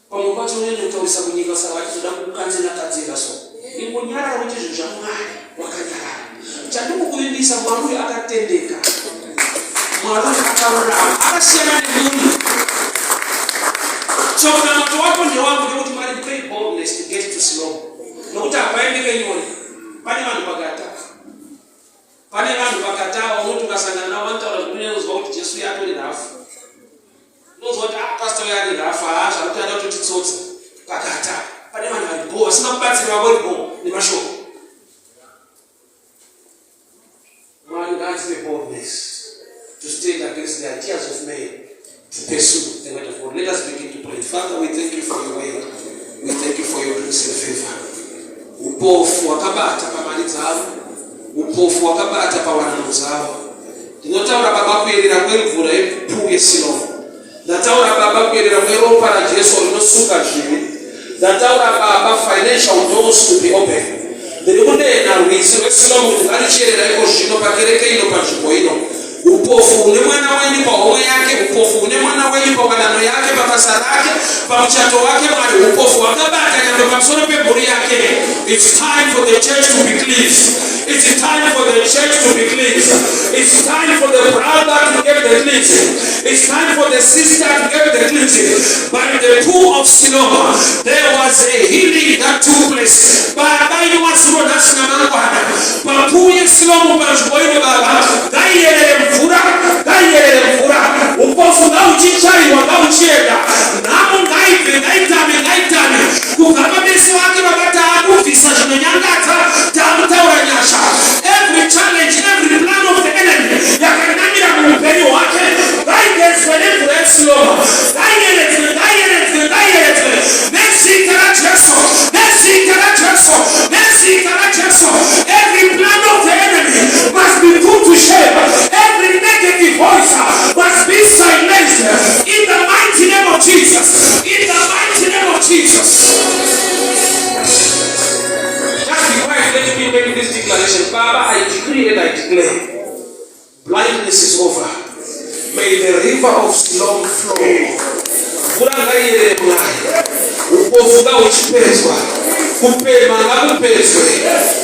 Pamwe pacho unonyanya kutaurisa kunyika saka vachitoda kukukanzela kanzela so. Ingonyarara uite zvinhu zvaMwari wakanyarara. Chandinokuvimbisa Mwari uyu akatendeka. Mwari uyu akarurama. Akasiyana nemunhu. So munamato wako ndewangu ndekuti Mwari ndipei boldness to get to Siloam. Nokuti hapaendeke nyore. Pane vanhu pakati apa. Pane vanhu pakati ava unoti ukasangana navo vanotaura zvekunyanzwa kuti Jesu uya atori rafu. Unonzwa kuti ah pastor uya ari rafu haa zvakuti ada kutotitsotsa. Pakati apa pane vanhu vari bho vasingakubatsiri vangori bho nemashoko. Mwari ngaatipe boldness to stand against the ideas of men to pursue the word of God. Let us begin to pray. Father, we thank you for your word. We thank you for your grace and favor. Upofu wakabata pamari dzavo, upofu wakabata pawanano dzavo. Ndinotaura Baba kuyerera kwemvura yepuu yeSilomu. Ndataura Baba kuyerera kweropa raJesu rinosuka zvivi. Ndataura Baba financial doors to be open. Ndiri kudenha rwizi rweSilomu kuti ngarichiyerera iko zvino pakereke ino panzvimbo ino. Upofu hune mwana wenyu pahomwe yake, upofu hune mwana wenyu pawanano yake, pabasa rake, pamuchato wake. Mwari, upofu hwakabata nyangwe pamusoro pemhuri yake. It's time for the church to be cleansed. It's time for the church to be cleansed. It's time for the brother to get the cleansing. It's time for the sister to get the cleansing. By the pool of Siloam, there was a healing that took place. Baba inowazuro nhasi namangwana. Papool yeSilomu panzvimbo ino Baba, ngaiyerere mvura, ngaiyerere mvura. Upofu ngauchichaiwa, ngauchienda. Nhamo ngaibve, ngaitame, ngaitame. Kubva pameso ake Baba taakubvisa zvinonyangadza, taakutaura nyasha. Every challenge, every plan of the enemy yakanamira muupenyu hwake ngaigezwe nemvura yeSilomu. Ngaiyeredzwe, ngaiyeredzwe, ngaiyeredzwe nezita raJesu, nezita raJesu, nezita raJesu. Every plan of the enemy must be put to shame. Every negative voice must be silenced in the mighty name of Jesus. In the mighty name of Jesus. Just be quiet. Let me make this declaration. Baba, I decree and I declare blindness is over. May the river of Siloam flow. Mvura ngaiyerere Mwari. Upofu ngauchipedzwa. Kupemha ngakupedzwe.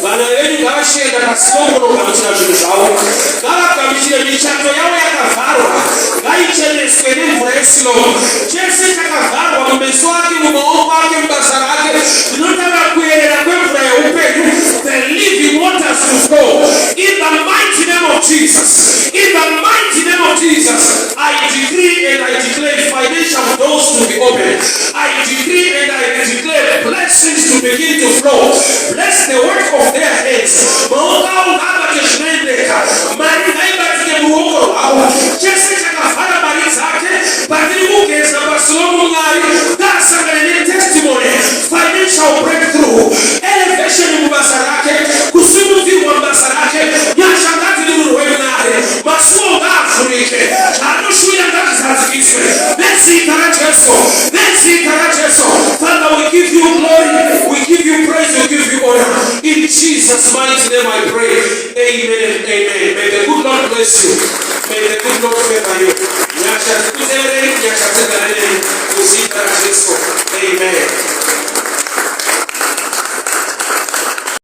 Vana venyu ngavachienda paSilomu kunogamuchira zvinhu zvavo. Ngavagamuchire michato yavo yakavharwa. Ngaicheneswe nemvura yeSilomu. Chese chakavharwa mumeso ake, mumaoko ake, mubasa rake, ndinotaura kuyerera kwemvura yeupenyu, the living waters to flow in the mighty name of Jesus. In the mighty name of Jesus, I decree and I declare financial doors to be opened. I decree and I declare blessings to begin to flow. Bless the work of their hands. Maoko avo ngaabate zvinoendeka. Mari ngaibatike muruoko rwavo. Chese chakavhara mari dzake patiri kugeza paSilomu, Mwari ngaasangane netestimony, financial breakthrough, elevation mubasa rake, kusimudzirwa mubasa rake. Nyasha ngadzidururwe Mwari, masuo ngaavhurike, zvaanoshuwira ngazvizadzikiswe nezita raJesu, nezita raJesu. Father, we give you glory, we give you praise, we give you honor. In Jesus' mighty name I pray. Amen and amen. May the good Lord bless you. May the good Lord favor you. Nyasha dzikuteverei.